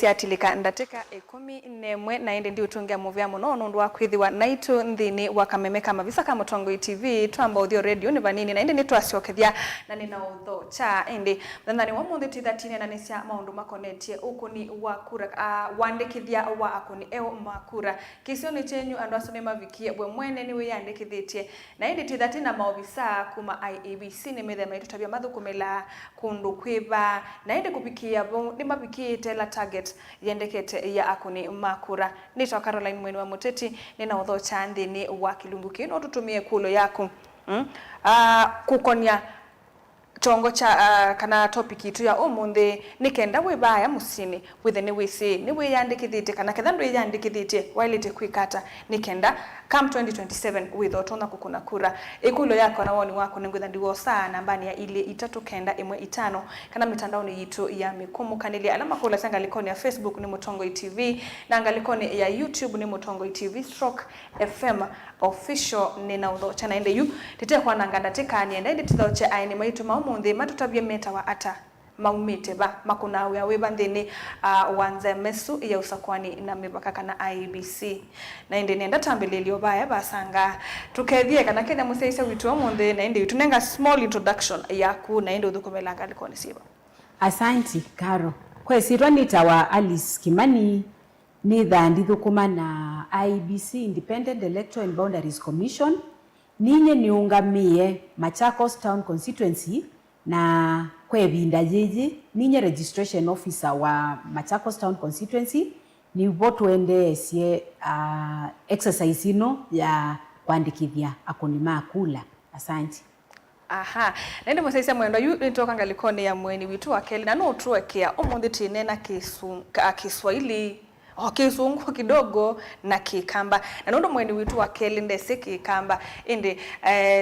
Syatilika ndatika 11 na indi ndi utungia muvea muno nundu wa kwithiwa naitu nthini wa kameme ka mavisa ka Mutongoi TV. Twamba uthio radio ni vanini na indi nitwaciokethia na nina utho cha indi muthanthani wa munthi ti 13 na nisya maundu makonetie ukuni wa kura, wandikithia wa akuni eo makura kisioni chenyu. Andu acio ni mavikie, we mwene ni wiyandikithitie? Na indi ti 13 na maobisa kuma IEBC ni mithema itutabia mathukumila kundu kwiva, na indi kupikia bo ni mavikiite la target yendekete ya akuni makura. Nitwa Caroline Mweni wa Muteti, nina uthocha nthini wa kilungu kino tutumie kulo yaku kukonia chongo cha kana topic itu ya umuthi, nikenda wi vaya musyini withe ni wisi ni wiyandikithitie, kana ketha ndwiyandikithitie wailite kwikata nikenda come 2027 withe utonya kukuna kura. Ikulo yako na woni wako ningwitha ndiwosa nambani ya 23915 kana mitandaoni yitu ya mikumukanilya ala makula sya ngalikoni ya Facebook ni Mutongoi TV na ngalikoni ya YouTube ni Mutongoi TV stroke FM official. Nina uthocha na indi yu tite kwananga ndatika nienda indi tithoche aeni maitu ma umuthi matutavie metawa ata, maumite ba, makuna wia wiva nthini wa nzemesu ya usakwani na mivaka kana IEBC. Na indi nenda tambililio vaya vasanga tukethie kana kenya musyaisya witu umuthi, na indi tunenga small introduction yaku na indi uthukumela ngalikoni siva. Asanti, Caro. Kwesitwa nitawa Alice Kimani, nithaa ndithukuma na IEBC, Independent Electoral and Boundaries Commission. Ninye niungamie Machakos Town Constituency, na kwevinda yiji ninye registration officer wa Machakos Town Constituency. Nivo tuendeesye exercise ino ya kwandikithia akuni ma kula. Asanti. Aha, na indi musaisia mwendwa, yu nitoka ngalikoni ya mweni witu wa keli na no tuwekea umuthi tinena Kiswahili o Kisungu kidogo na Kikamba, na nundu mweni witu wa keli ndesi Kikamba, indi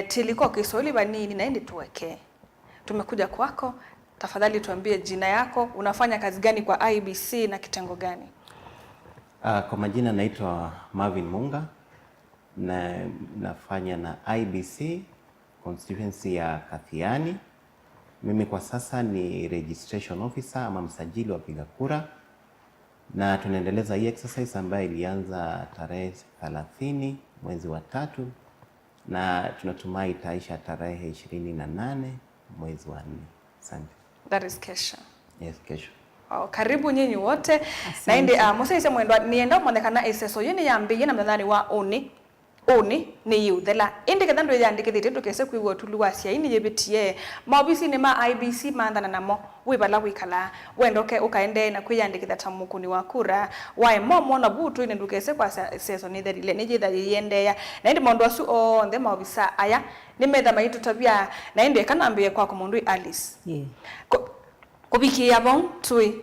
tiliko Kiswahili banini na indi tuweke tumekuja kwako. Tafadhali tuambie jina yako, unafanya kazi gani kwa IEBC na kitengo gani? Kwa majina naitwa Marvin Munga na nafanya na IEBC constituency ya Kathiani. Mimi kwa sasa ni registration officer ama msajili wa wapiga kura, na tunaendeleza hii exercise ambayo ilianza tarehe 30 mwezi wa tatu na tunatumai itaisha tarehe 28 mwezi wa nne. Asante. That is kesho. Yes, kesho. Oh, karibu nyinyi wote. Na indi musaise mwendwa nienda monekana iseso yini yambiye na mnathani wa uni uni ni yuthela, indi ketha ndu yandikithite ndukese kwigua tulu wa ciaini yibitie maobisi ma IEBC manthana namo wi vala wikala wendoke ukaende na kwiyandikitha ta mukuni wa kura wae mo mona butu ini ndukese kwa seso ni therile ni jitha yiendeya. Na indi maundu asu onthe maobisa aya ni metha maitu tabia. Na indi kanambie kwako mundu Alice, kubikia vau tui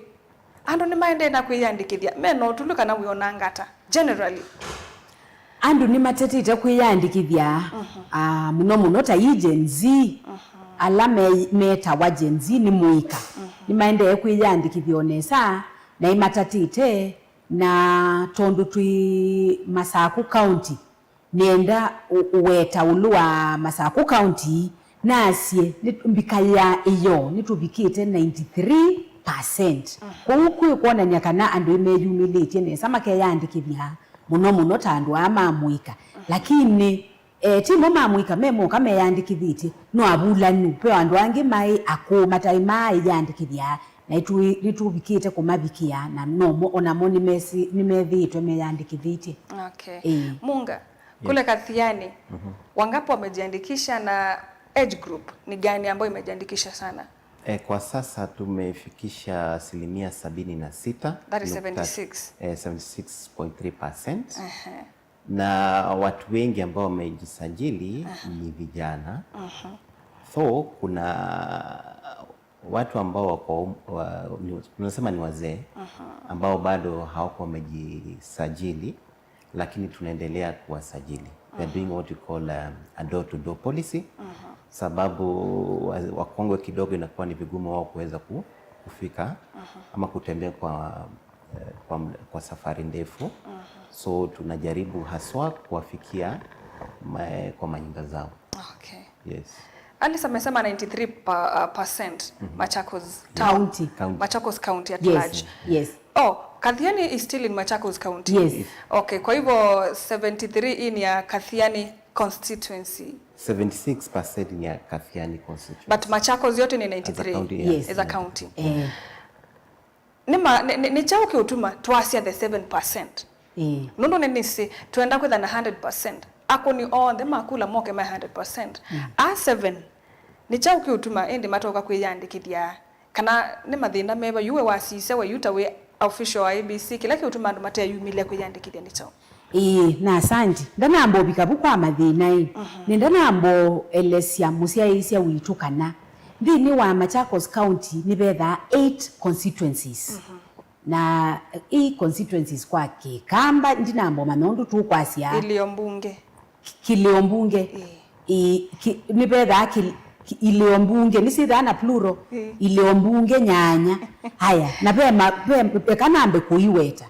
andu ni maendee na kwiyandikithia mena utulu kana wiona ngata generally? Andu ni matetite kwiyandikithia muno muno ta i Gen Z. Ala metawa Gen Z ni muika ni maendee kwiyandikithia onesa na imatatite, na tondu twi Masaku County, nienda uweta ulu wa Masaku County nasye mbika ya iyo nituvikite 93%. Kuu kwi kwonania kana andu imeyumilitie nesa makeyandikithia muno muno ta andu aa ma muika, lakini timo ma muika memoka meyandikithitie no avulanu pe andu angi mai akuu matai maiyandikithia na nituvikite kumavikia na nomo onamo nimethiitwe meyandikithitie. Okay. Munga, kule Kathiani wangapi wamejiandikisha na age group ni gani ambayo imejiandikisha sana? Kwa sasa tumefikisha 76%. That is 76. 76.3%. Na watu wengi ambao wamejisajili ni vijana. So kuna watu ambao wako tunasema ni wazee ambao bado hawako wamejisajili, lakini tunaendelea kuwasajili. We are doing what we call a door to door policy, sababu wakongwe kidogo inakuwa ni vigumu wao kuweza kufika ama kutembea kwa safari ndefu. So tunajaribu haswa kuwafikia kwa manyumba zao. Yes. Alice amesema 93 percent Machakos town, County. County. Machakos County at Yes. large. Yes. Oh, Kathiani is still in Machakos County. Yes. Okay, kwa hivyo 73 hii ni ya Kathiani constituency. 76% ni ya Kathiani constituency. But Machakos yote ni As a 93. county, yeah. Yes. As a county. Eh, Nĩ chau kĩutuma twacia the 7%. Nundu nĩ nĩci twenda kwitha na 100%. Ako ni onthe makula moke ma 100%. A 7 nĩ chau kĩutuma indi matoka kwiyandikithia kana nĩ mathĩna meba yuwe wacise we yuta we official wa ABC kila kĩutuma andu mateyumilia kwiyandikithia nĩ chau. Ĩĩ, na asanti ndanambo bikabu kwa mathĩna ĩ nĩ ndanambo elesya mũsyaĩsya witũ kana nthĩnĩ wa Machakos County nĩ bethaa 8 constituencies na i constituencies kwa Kikamba ndinambo manondu tukwasya Ilio mbunge. Kilio mbunge. Nĩ bethaa ilio mbunge nisithaa na plural. Ilio mbunge nyanya haya na pe kanambe kuiweta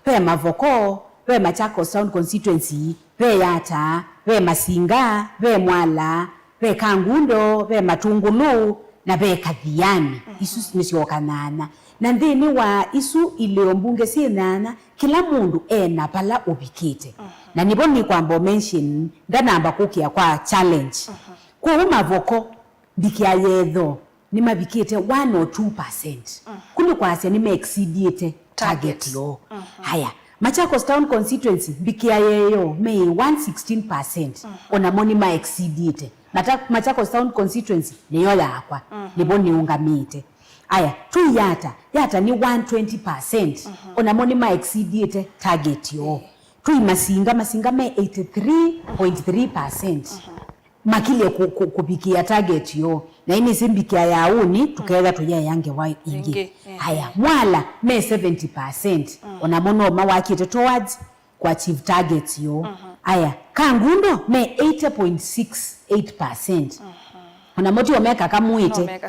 pe Mavoko, pe Machakos Town constituency, pe Yata, pe Masinga, pe Mwala, pe Kangundo, pe Matungulu na pe Kathiani. Isu nisyokanana na nthini wa isu ilio mbunge sinana kila mundu ena pala ubikite. Na nibo ni kwamba mention ndanamba kukia kwa challenge. Kwa Mavoko bikia yetho ni mabikite 1 or 2%. Kuni kwasya ni exceedite target yo. Haya Machakos Town constituency bikia yeyo me 116%. Ona moni ma exceedite. Machakos Town constituency niyo yakwa. Nibo niungamite. Aya tu Yata ni 120%. Ona moni ma exceedite target yo. Tu Masinga me 83.3%. Makile kubikia target yo. Na ini simbikia ya uni tukeza tuya yange wa ingi. Haya Mwala me 70%. Ona mono mawakite towards ku achieve target yo. Haya Kangundo me 80.68%. Ona moti omeka kamuite.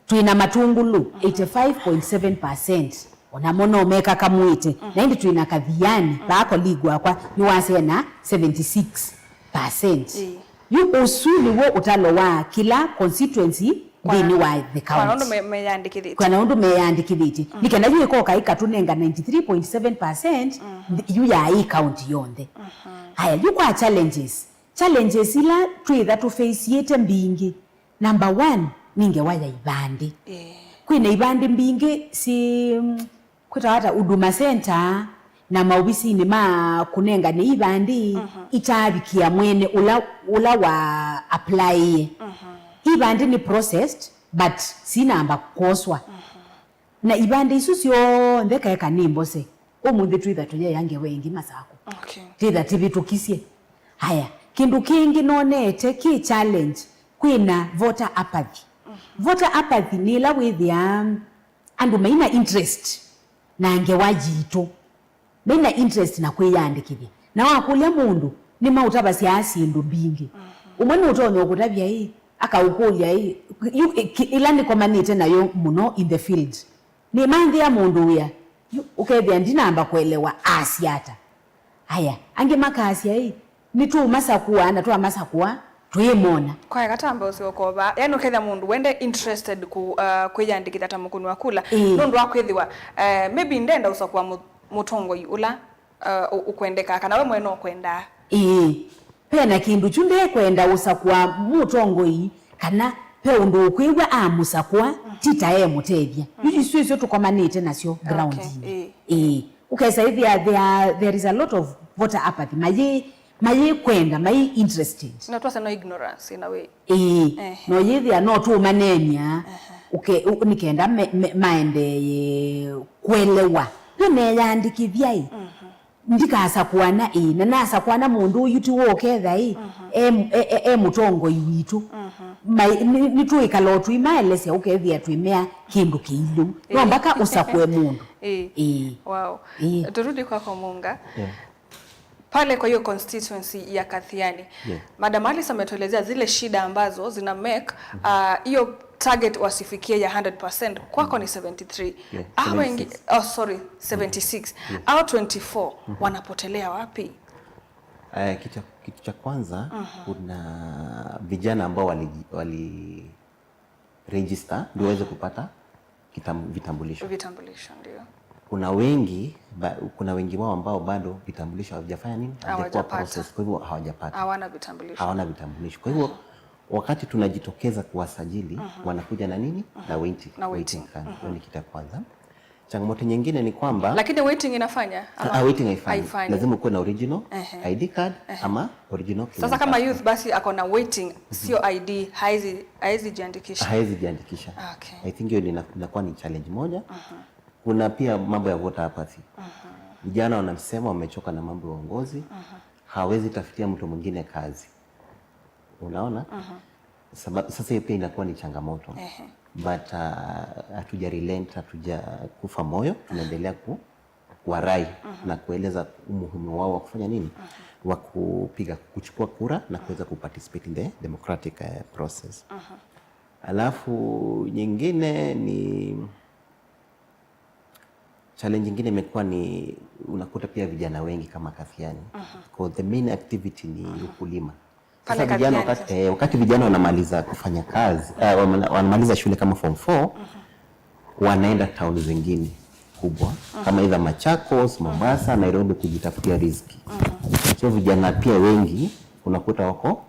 Tuina Matungulu 85.7%. Ona mono omeka kamuite. Na indi tuina Kathiani bako ligwa kwa ni wase na 76%. Yu usuli wo utalo wa kila constituency ndini wa the county. Kwa naundu meyandikithite. Nikenda yu ikoka ikatunenga 93.7% yu ya hii county yonthe. Haya yu kwa challenges. Challenges ila twitha tu face yete mbingi. Number 1 ninge waya ibandi. Kwina ibandi mbingi si kwita hata Huduma Center na maubisi ni ma kunenga ni ibandi itabikia mwene ula wa apply. Ibandi ni processed but sinamba koswa. Na ibandi isu sio ndeka eka nimbose. Omunthi twitha tuye yange wengi masako. Twitha tibitukisie. Haya kindu kingi nonete ki challenge kwina voter apathy. Voter apathy ni ila withia andu maina interest na ngewa jitu. Maina interest na kwiyandikithia. Na wakulia mundu ni mautaba sindu mbingi. Umwe ni utonyo ukutabia hii akaukulia hii ila nikomanite nayo muno in the field. Ni manthi ya mundu uya ukethia ndinamba kuelewa asiata. Haya angi makasia hii ni tu masakua na tu masakua twimona. Kwa katamba usiokoba yani ukethia mundu wende interested ku kwiyandikithia ta mukunu wakula nundu wakwithiwa maybe ndenda usakua mutongo ula ukwendeka kana we mwene ukwenda. Pena kindu chunde kwenda usakua mutongo kana pe undu ukwigwa amusakua tita e mutethia. Isu isu tukomanite nasio ground. Okay, so there is a lot of voter apathy. Maye kwenda maye interested. No twasa no ignorance in a way. No yithia no tu manenia. Okay, nikenda maende kuelewa. No neyandikithia i. Ndikasa kuana na nasa kuana mundu yuti woketha i. E mutongo iwitu. Nituikala twimaelesya ukethia twimea kindu kiilu. No mpaka usakue mundu. Wow. Turudi kwako Munga. Pale kwa hiyo constituency ya Kathiani. Madam Alice ametuelezea zile shida ambazo zina make hiyo target wasifikie ya 100%. Kwako ni 73. Wengi, 76. Au 24 wanapotelea wapi? Kitu cha kwanza kuna vijana ambao wali register ndio waweze kupata vitambulisho. Vitambulisho ndio. Kuna wengi wao ambao bado vitambulisho hawajafanya nini, havijakuwa Hawajapata. process, kwa hivyo hawajapata, Hawana vitambulisho. Hawana vitambulisho. Kwa hivyo wakati tunajitokeza kuwasajili, wanakuja na nini, na waiting, Na waiting. waiting card. Hiyo ni kitu ya kwanza. Changamoto nyingine ni kwamba Lakini waiting inafanya ama? Waiting haifanyi. Haifanyi. Lazima ukuwe na original ID card ama original Sasa Kenyan kama passport. youth basi ako na waiting, sio ID, haezi jiandikisha. Hawezi jiandikisha. I think hiyo inakuwa ni challenge moja. Kuna pia mambo ya voter apathy. Vijana wanasema wamechoka na mambo ya uongozi, hawezi tafutia mtu mwingine kazi. Unaona? Sasa hiyo pia inakuwa ni changamoto. But hatuja relent, hatuja kufa moyo, tunaendelea kuwarai na kueleza umuhimu wao wa kufanya nini, wa kupiga, kuchukua kura na kuweza kuparticipate in the democratic process. Alafu nyingine ni challenge nyingine imekuwa ni unakuta pia vijana wengi kama Kathiani, because the main activity ni ukulima. Pale Sasa vijana Kathiani. wakati vijana wanamaliza kufanya kazi, wanamaliza shule kama form 4, wanaenda town zingine kubwa kama either Machakos, Mombasa, Nairobi kujitafutia riziki. So vijana pia wengi unakuta wako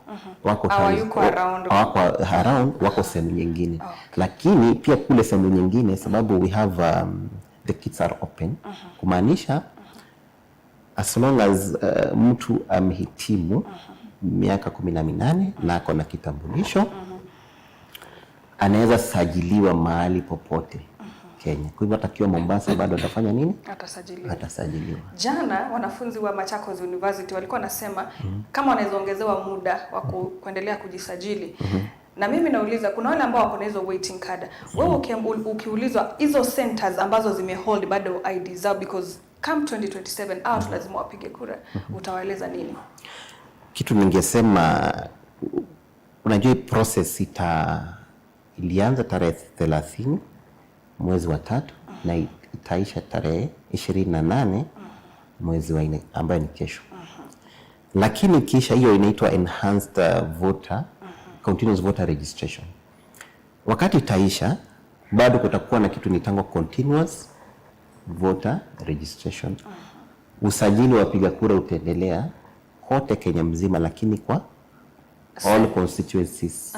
Hawayuko around. Hawako around, wako sehemu nyingine. Lakini pia kule sehemu nyingine, sababu we have the kits are open, kumaanisha as long as mtu amehitimu miaka 18 na ako na kitambulisho, anaweza sajiliwa mahali popote Kenya. Kwa hivyo hata akiwa Mombasa bado atafanya nini? Atasajiliwa. Atasajiliwa. Jana wanafunzi wa Machakos University walikuwa nasema kama wanaweza ongezewa muda wa kuendelea kujisajili. Na mimi nauliza, kuna wale ambao wako na hizo waiting card. Wewe ukiulizwa hizo centers ambazo zimehold bado ID zao, because come 2027 out lazima wapige kura, utawaeleza nini? Kitu ningesema, unajua hii process ilianza tarehe 30 mwezi wa tatu na itaisha tarehe 28 mwezi wa nne, ambayo ni kesho. Lakini kisha hiyo inaitwa enhanced voter continuous voter registration. Wakati itaisha, bado kutakuwa na kitu inaitangwa continuous voter registration. Usajili wa wapiga kura utaendelea kote Kenya mzima, lakini kwa all constituencies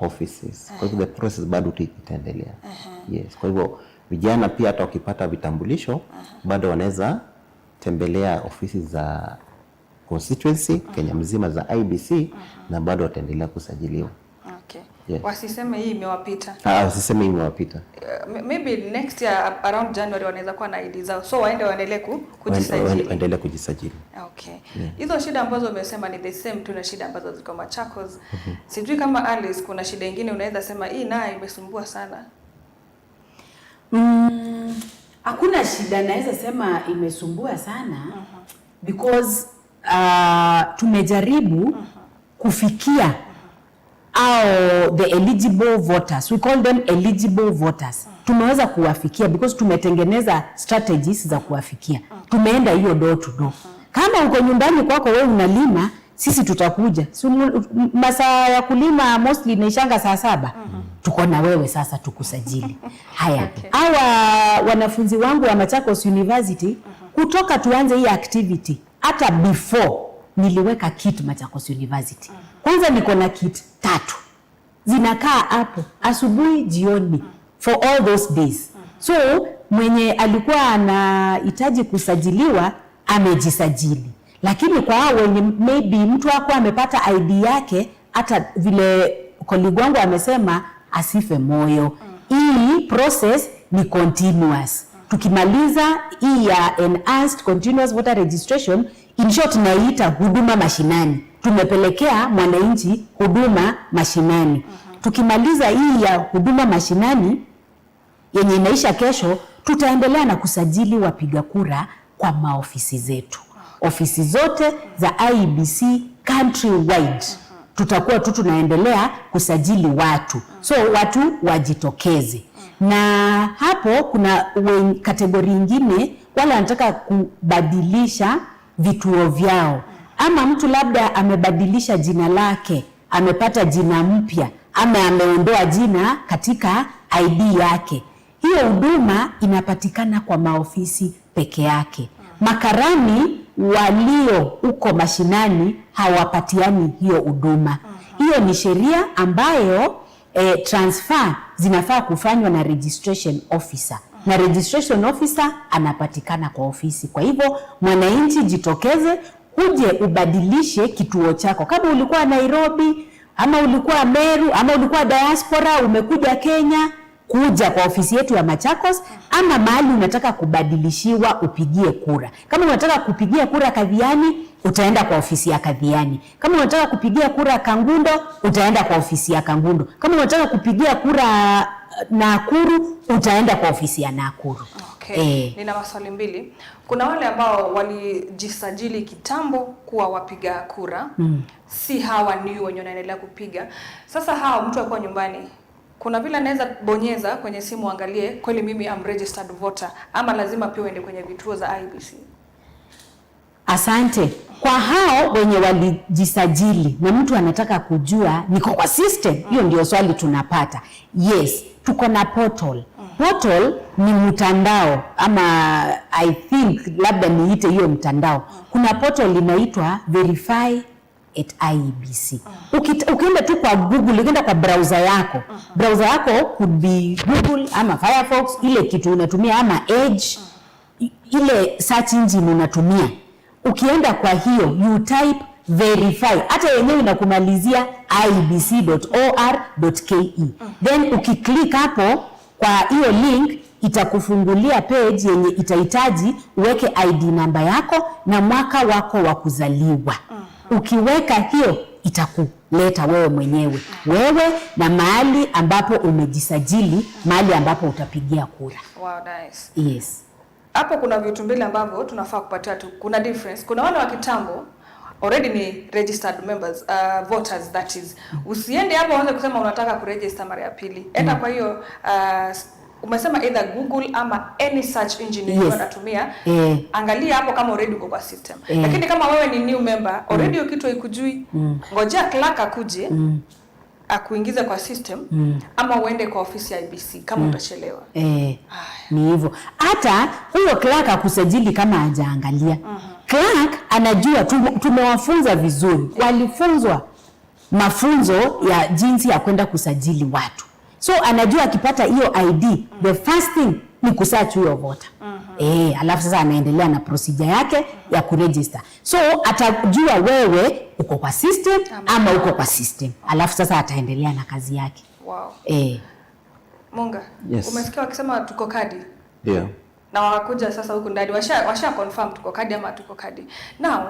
offices. Kwa hivyo the process bado itaendelea. Yes. Kwa hivyo vijana pia hata wakipata vitambulisho bado wanaweza tembelea ofisi za constituency Kenya mzima za IEBC na bado wataendelea kusajiliwa. Yes. Wasiseme hii imewapita. Ah, wasiseme imewapita. Maybe next year around January wanaweza kuwa na ID zao, so waende waendelee kujisajili. Waendelee kujisajili. Okay. Hizo shida ambazo umesema ni the same tu na shida ambazo ziko Machakos. Sijui kama Alice kuna shida ingine unaweza sema hii nayo imesumbua sana. Hakuna shida naweza sema imesumbua sana because tumejaribu kufikia au the eligible voters, we call them eligible voters. Tumeweza kuwafikia because tumetengeneza strategies za kuwafikia. Tumeenda hiyo door to door. Kama uko nyumbani kwako wewe unalima, sisi tutakuja. Si masaa ya kulima mostly inaishanga saa 7. Tuko na wewe sasa tukusajili. Haya, hawa wanafunzi wangu wa Machakos University, kutoka tuanze hii activity, hata before niliweka kit Machakos University. Kwanza niko na kit tatu zinakaa hapo asubuhi, jioni, for all those days. So mwenye alikuwa anahitaji kusajiliwa amejisajili, lakini kwa hao wenye maybe mtu wako amepata ID yake, hata vile colleague wangu amesema, asife moyo. Hii process ni continuous. Tukimaliza hii ya enhanced continuous voter registration, in short naiita huduma mashinani, tumepelekea mwananchi huduma mashinani. Tukimaliza hii ya huduma mashinani yenye inaisha kesho, tutaendelea na kusajili wapiga kura kwa maofisi zetu, ofisi zote za IEBC countrywide. Tutakuwa tu tunaendelea kusajili watu, so watu wajitokeze. Na hapo kuna category ingine, wale wanataka kubadilisha vituo vyao, ama mtu labda amebadilisha jina lake, amepata jina mpya, ama ameondoa jina katika ID yake. Hiyo huduma inapatikana kwa maofisi peke yake. Makarani walio huko mashinani hawapatiani hiyo huduma. Hiyo ni sheria ambayo transfer zinafaa kufanywa na registration officer, na registration officer anapatikana kwa ofisi. Kwa hivyo mwananchi, jitokeze, uje ubadilishe kituo chako. Kama ulikuwa Nairobi ama ulikuwa Meru ama ulikuwa diaspora umekuja Kenya, kuja kwa ofisi yetu ya Machakos, ama mahali unataka kubadilishiwa upigie kura. Kama unataka kupigia kura Kathiani, utaenda kwa ofisi ya Kathiani. Kama unataka kupigia kura Kangundo, utaenda kwa ofisi ya Kangundo. Kama unataka kupigia kura Nakuru, utaenda kwa ofisi ya Nakuru. Okay. Eh. Nina maswali mbili. Kuna wale ambao walijisajili kitambo kuwa wapiga kura, si hawa new wenye wanaendelea kupiga. Sasa hawa, mtu akiwa nyumbani, kuna vile anaweza bonyeza kwenye simu angalie kweli mimi am registered voter, ama lazima pia uende kwenye vituo za IEBC? Asante. Kwa hao wenye walijisajili na mtu anataka kujua niko kwa system, hiyo ndio swali tunapata. Yes, tuko na portal. Portal ni mtandao, ama I think labda niite hiyo mtandao. Kuna portal inaitwa Verify at IEBC. Ukienda tu kwa Google, ukienda kwa browser yako, browser yako could be Google ama Firefox, ile kitu unatumia, ama Edge, ile search engine unatumia. Ukienda kwa hiyo, you type verify, hata yenyewe inakumalizia iebc.or.ke. Then ukiclick hapo kwa hiyo link, itakufungulia page yenye itahitaji uweke ID namba yako na mwaka wako wa kuzaliwa. Ukiweka hiyo, itakuleta wewe mwenyewe, wewe na mahali ambapo umejisajili, mahali ambapo utapigia kura. Wow, nice. Yes. Hapo kuna vitu mbili ambavyo tunafaa kupatia tu. Kuna difference. Kuna wale wa kitambo already ni registered members, voters that is. Usiende hapo uanze kusema unataka kuregister mara ya pili. Enda kwa hiyo, umesema either Google ama any search engine yenye unatumia. Angalia hapo kama already uko kwa system. Lakini kama wewe ni new member, already hiyo kitu haikujui. Ngojea clerk akuje akuingize kwa system, ama uende kwa ofisi ya IEBC kama utachelewa. Eh, ni hivyo. Hata huyo clerk akusajili kama hajaangalia. Clerk anajua, tumewafunza vizuri. Walifunzwa mafunzo ya jinsi ya kwenda kusajili watu. So anajua akipata hiyo ID, the first thing ni kusearch huyo voter. Eh, alafu sasa anaendelea na procedure yake ya kuregister. So atajua wewe uko kwa system ama uko kwa system. Alafu sasa ataendelea na kazi yake. Wow. Eh. Munga, Yes. umesikia wakisema tuko kadi Ndio. Na wakakuja sasa huku ndani washa confirm tuko kadi ama tuko kadi. Now,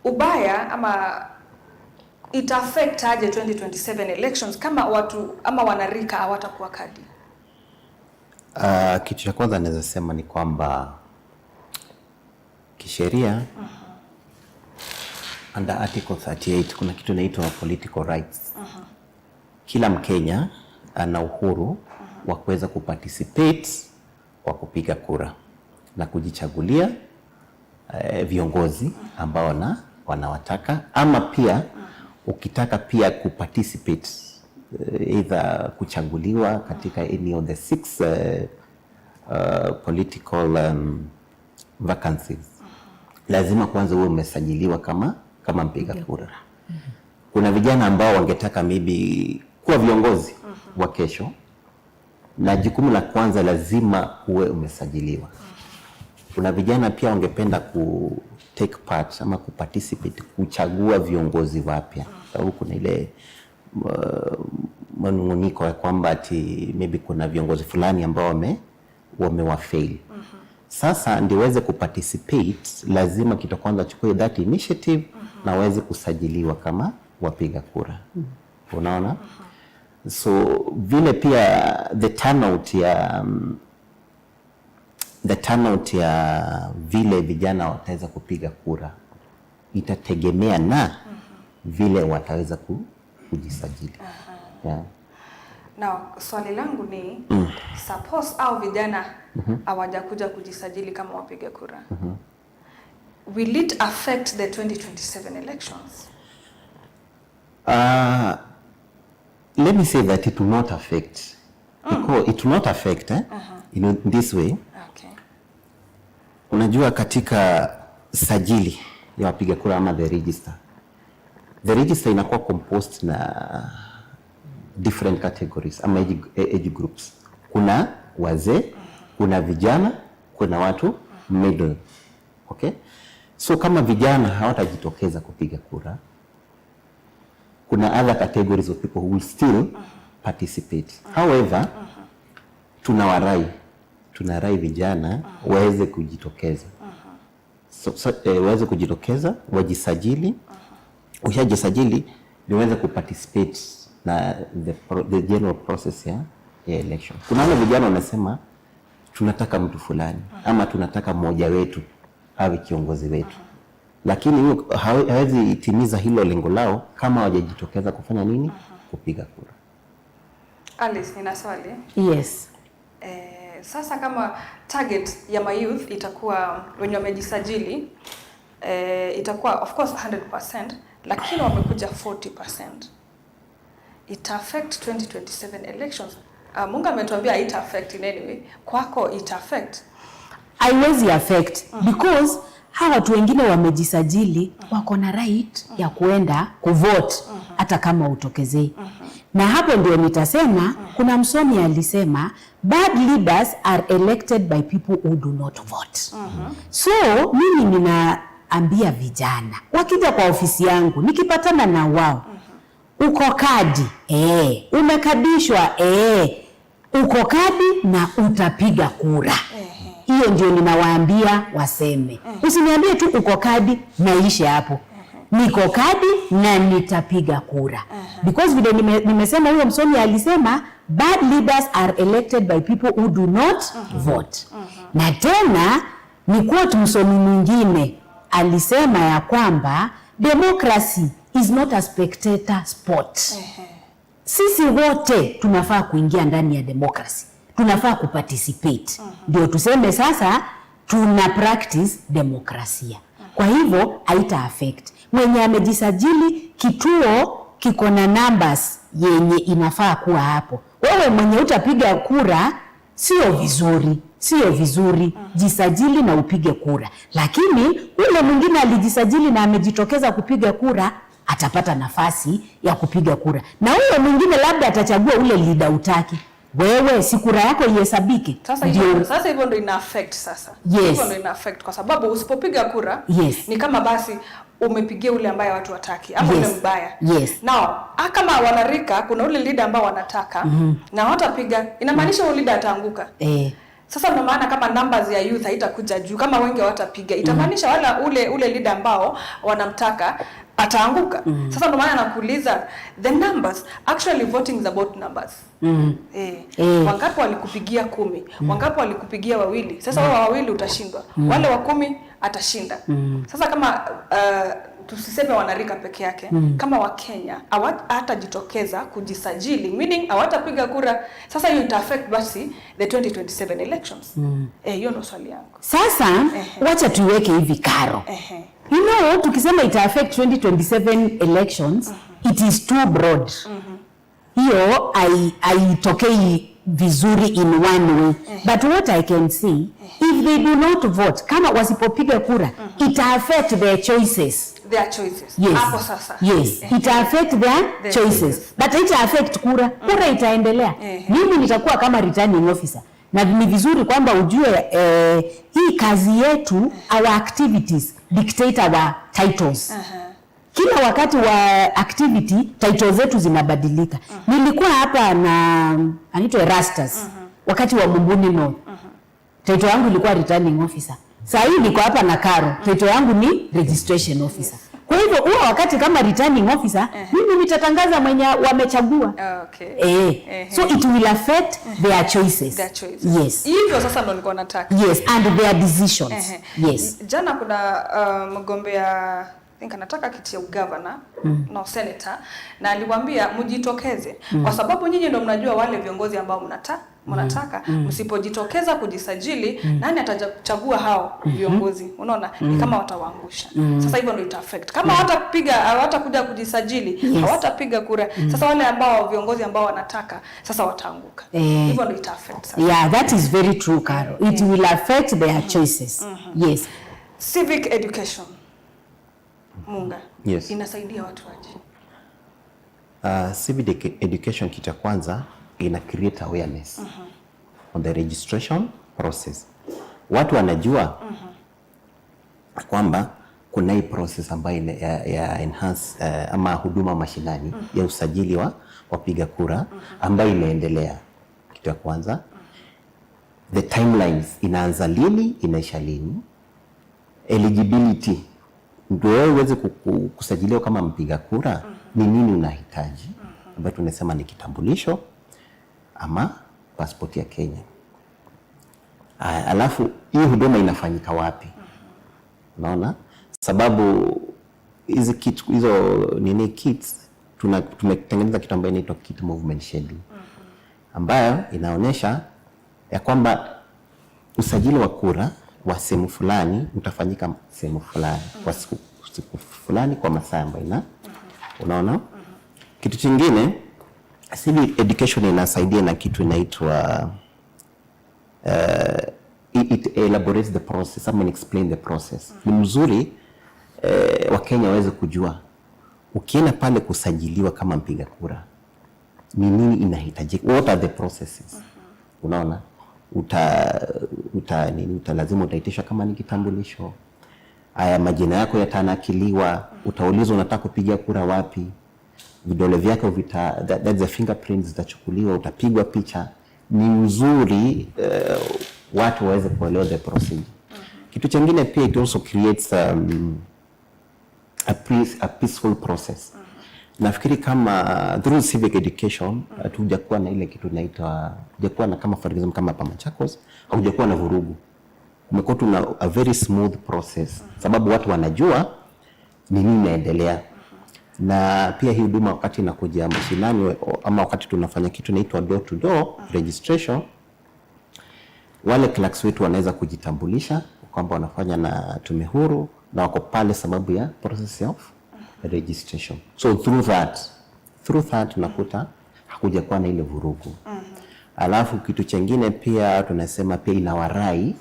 ubaya ama ita affect aje 2027 elections kama watu ama wanarika hawatakuwa kadi? Kitu cha kwanza naweza sema ni kwamba kisheria, under Article 38, kuna kitu inaitwa political rights. Kila Mkenya ana uhuru wa kuweza kuparticipate kwa kupiga kura na kujichagulia viongozi ambao na wanawataka, ama pia ukitaka pia kuparticipate, either kuchaguliwa katika any of the six political vacancies, lazima kwanza uwe umesajiliwa kama mpiga kura. Kuna vijana ambao wangetaka maybe kuwa viongozi wa kesho, na jukumu la kwanza lazima uwe umesajiliwa. Kuna vijana pia wangependa ku take part ama ku participate kuchagua viongozi wapya, sababu kuna ile manung'uniko ya kwamba ati maybe kuna viongozi fulani ambao wamewafail. Sasa ndio uweze kuparticipate, lazima kitu kwanza achukue that initiative na waweze kusajiliwa kama wapiga kura. Unaona? So vile pia the turnout ya vile vijana wataweza kupiga kura itategemea na vile wataweza kujisajili. Yeah. Now, swali langu ni, suppose au vijana hawajakuja kujisajili kama wapiga kura. Will it affect the 2027 elections? Let me say that it will not affect, because it will not affect, eh? In this way, unajua katika sajili ya wapiga kura ama the register, the register inakuwa composed na different categories ama age groups. Kuna wazee, kuna vijana, kuna watu middle. Okay? So kama vijana hawatajitokeza kupiga kura, kuna other categories of people who will still participate. However, tunarai vijana waweze kujitokeza. So, waweze kujitokeza, wajisajili. Ushajisajili ndio uweze kuparticipate na the general process ya election. Kuna wale vijana wanasema tunataka mtu fulani ama tunataka mmoja wetu awe kiongozi wetu, lakini hiyo hawezi timiza hilo lengo lao kama hawajajitokeza kufanya nini? Kupiga kura. Alice, nina swali. Yes. Sasa kama target ya mayouth itakuwa wenye wamejisajili, itakuwa of course 100%, lakini wamekuja 40%, ita affect 2027 elections? Munga ametuambia ita affect in any way. Kwako ita affect? Haiwezi affect because hawa watu wengine wamejisajili wako na right ya kuenda kuvote hata kama utokezei. Na hapo ndio nitasema kuna msomi alisema, "Bad leaders are elected by people who do not vote." So mimi ninaambia vijana wakija kwa ofisi yangu, nikipatana na wao, "Uko kadi? Eh." "Umekadishwa? Eh." "Uko kadi na utapiga kura?" Hiyo ndio ninawaambia waseme. Usiniambie tu uko kadi na ishe hapo. "Niko kadi na nitapiga kura." Because vile nimesema huyo msomi alisema, "Bad leaders are elected by people who do not vote." Na tena ni quote msomi mwingine alisema ya kwamba democracy is not a spectator sport. Sisi wote tunafaa kuingia ndani ya democracy, tunafaa kuparticipate, ndio tuseme sasa tuna practice demokrasia. Kwa hivyo haita affect mwenye amejisajili. Kituo kiko na numbers yenye inafaa kuwa hapo. Wewe mwenye utapiga kura, sio vizuri, sio vizuri. Jisajili na upige kura, lakini ule mwingine alijisajili na amejitokeza kupiga kura atapata nafasi ya kupiga kura, na huyo mwingine labda atachagua ule leader utaki wewe, si kura yako ihesabike? Sasa Ndio. hivyo, sasa hivyo ndo ina affect sasa. Yes. Hivyo ndo ina affect kwa sababu usipopiga kura ni kama basi umepigia ule ambaye watu wataki ama ule mbaya. Now, kama wanarika kuna ule leader ambao wanataka na hawatapiga, inamaanisha huyo leader ataanguka. Sasa ndio maana kama numbers ya youth haitakuja juu, kama wengi hawatapiga, itamaanisha wala ule leader ambao wanamtaka ataanguka. Sasa ndio maana nakuuliza the numbers. Actually, voting is about numbers. Wangapi walikupigia 10, wangapi walikupigia wawili? Sasa wale wawili utashindwa, wale wa 10 atashinda. Sasa kama tusiseme wanarika peke yake, kama Wakenya hawatajitokeza kujisajili, meaning hawatapiga kura, sasa hiyo ita affect basi the 2027 elections. Hiyo ndo swali yangu. Sasa wacha tuiweke hivi, Karo. Tukisema ita affect 2027 elections, it is too broad. Hiyo haitokei vizuri in one way. But what I can see, if they do not vote, kama wasipopiga kura, it affect their choices. Their choices. Yes. Hapo sasa. Yes. It affect their Their choices. choices. But it affect kura. Kura itaendelea. Mimi nitakuwa kama returning officer. Na ni vizuri kwamba ujue hii kazi yetu, our activities dictate our titles. Kila wakati wa activity title zetu zinabadilika. Nilikuwa hapa na anaitwa Erastus wakati wa Mumbuni North. Title yangu ilikuwa returning officer. Saa hii niko hapa na Karo. Title yangu ni registration officer. Kwa hivyo huo wakati kama returning officer mimi nitatangaza mwenye wamechagua. So it will affect their choices. Their choices. Yes. Hivyo sasa ndo nilikuwa nataka. Yes, and their decisions. Yes. Jana kuna mgombea, I think anataka kiti ya ugavana, no, senator, na aliwaambia mjitokeze kwa sababu nyinyi ndo mnajua wale viongozi ambao mnataka. mnataka. Msipojitokeza kujisajili, nani atachagua hao viongozi? Unaona, ni kama watawaangusha. Sasa hivyo ndio ita affect. Kama hawatapiga, hawatakuja kujisajili, hawatapiga kura. Sasa wale ambao viongozi ambao wanataka sasa wataanguka. Hivyo ndio ita affect sasa. Yeah, that is very true, Caro. It will affect their choices. Yes. Civic education, Munga, Yes. inasaidia watu aje? Civic education, kitu ya kwanza ina create awareness on the registration process. Watu wanajua kwamba kuna hii process ambayo ya enhance ama huduma mashinani ya usajili wa wapiga kura ambayo inaendelea. Kitu ya kwanza, the timelines, inaanza lini, inaisha lini, eligibility, ndio wewe uweze kusajiliwa kama mpiga kura, ni nini unahitaji, ambayo tunasema ni kitambulisho ama passport ya Kenya. Aya, alafu hii huduma inafanyika wapi? Unaona, sababu hizi kit, hizo nini kits, tumetengeneza kitu ambayo inaitwa kit movement schedule ambayo inaonyesha ya kwamba usajili wa kura wa sehemu fulani utafanyika sehemu fulani kwa siku fulani kwa masaa ambayo ina, unaona. Kitu chingine, civic education inasaidia na kitu inaitwa it elaborates the process ama explain the process. Ni mzuri Wakenya waweze kujua ukienda pale kusajiliwa kama mpiga kura ni nini inahitajika, what are the processes. Unaona, uta nini, uta lazima utaitishwa kama ni kitambulisho, haya majina yako yatanakiliwa, utaulizwa unataka kupiga kura wapi, vidole vyako that's the fingerprints zitachukuliwa, utapigwa picha. Ni mzuri watu waweze kuelewa the procedure. Kitu chengine pia, it also creates a peaceful process. Nafikiri kama through civic education hatujakuwa na ile kitu inaitwa, hatujakuwa na kama, for example, kama hapa Machakos hakujakuwa na vurugu. Kumekuwa tuna a very smooth process sababu watu wanajua ni nini inaendelea. Na pia hii huduma wakati inakuja mashinani ama wakati tunafanya kitu inaitwa door to door registration, wale clerks wetu wanaweza kujitambulisha kwamba wanafanya na tume huru na wako pale sababu ya process of registration. So through that unakuta hakuja kuwa na ile vurugu. Alafu kitu chengine pia tunasema pia inawarai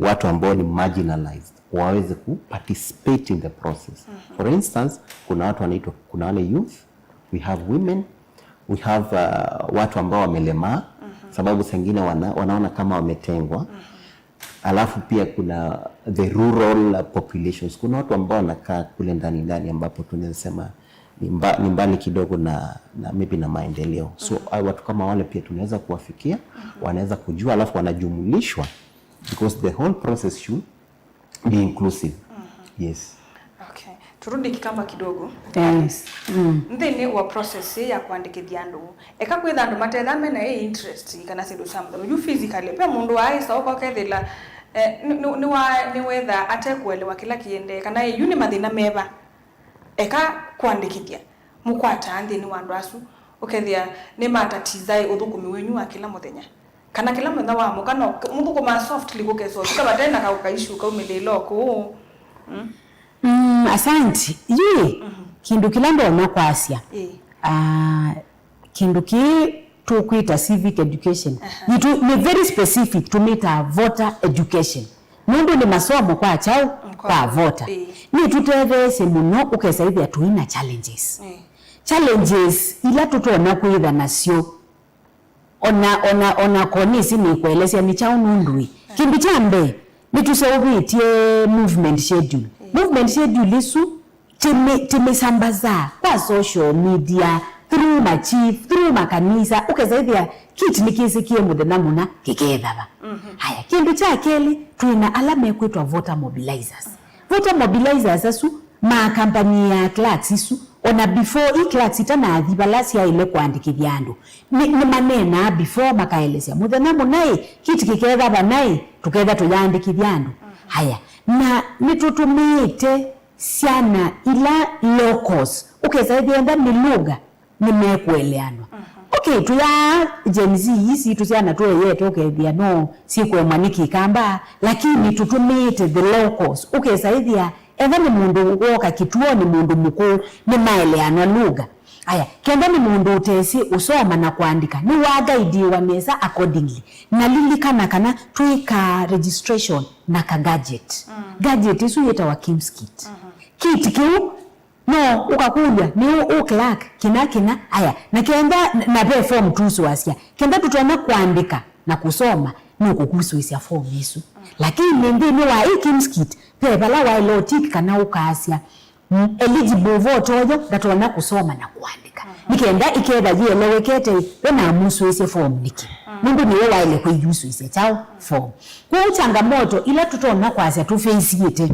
watu ambao ni marginalized waweze ku participate in the process. For instance, kuna watu wanaitwa, kuna wale youth, we have women, we have watu ambao wamelemaa, sababu sengine wanaona kama wametengwa. Alafu pia kuna the rural populations, kuna watu ambao wanakaa kule ndani ndani ambapo tunaweza sema ni mbali kidogo na maybe na maendeleo. So watu kama wale pia tunaweza kuwafikia, wanaweza kujua, alafu wanajumulishwa because the whole process should be inclusive. Yes. Okay. Turudi Kikamba kidogo. Yes. Nthini wa process ya kwandikithia andu, eka kwitha andu matetha mena i interest kana sindu cia muthomo ju physically pe mundu aisa uka ukethila ni wetha atekuelewa kila kiende kana yu ni mathina meva eka kwandikithia mukwata nthini wa andu asu, ukethia ni matatizai uthukumi wenyu wa kila muthenya kana kila muthenya wa muka no muthukuma softly gukeswo tukabatena kaukaishu kaumililo ku. Asanti. Yi kindu kila ndona kwasya, kindu ki tukwita civic education ni very specific, tumita voter education nundu ni masomo kwa chau kwa voter. Ni tutethesye muno ukesa ithia tuina challenges, challenges ila tutona kwitha nasyo ona konisi ni kuelesya ni chau nundui. Kindu cha mbee ni tuseuvitie movement schedule. Movement schedule isu timisambaza kwa social media, through ma chief, through makanisa, ukezaithia kit nikisikie muthenya muna kikethava. Haya, kindu cha keli, twina ala mekwitwa voter mobilizers. Voter mobilizers asu makampani ya clerks isu, ona before i clerks itanathi vala ciaile kwandikithia andu, ni manena before makaelesya muthenya munai kiti kikethava nai tuketha tuyandikithia andu. Haya, na nitutumite ciana ila locals, ukesa ithienda ni lugha nimekueleanwa. Okay. Okay, tuya Gen Z isi tusiana tueyete ukethia no sikwemwa ni Kikamba, lakini tutumite the locals. Ukesaithia etha ni mundu woka kituo ni mundu mukuu ni maeleanwa lugha. Aya, kenda ni mundu utesi usoma na kuandika ni wagaidiwa nesa accordingly. Na lilikana kana twika registration na ka gadget. Gadget isu yetawa KIEMS kit. Kit kiu no ukakulya ni u clerk kina kina. Aya, na kenda na pe form tusuasya kenda tutona kuandika na kusoma ni ukukusuisya form isu. Lakini ndini wa KIEMS kit pe bala wa elotik kana ukasya eligible vote oyo ndatona kusoma na kuandika. Nikenda iketha yielewekete wena musuisye form niki. Mundu niwe waile kwiyusuisya chao form. Kwa changamoto ila tutona kwasya tuface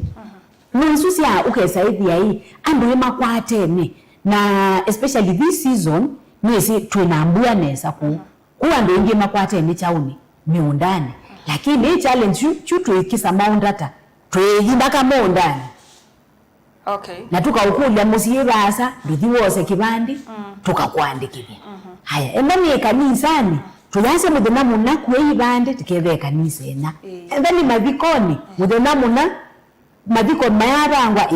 Mwensusia ukesaithia hii andu emakwatene na especially this season mwezi twinambua nesa ku ku andu ingi makwatene chauni miundani, lakini challenge chutuikisa maundata twiyindaka maundani. Okay. Na tukaukulya musiyivasa nduthi wose kibandi tukakuandikithia. Haya, enda ni kanisani tuyase muthenya muna kue ibande tikethe kanisa ena. Enda ni mathikoni muthenya muna mathiko mayabangwa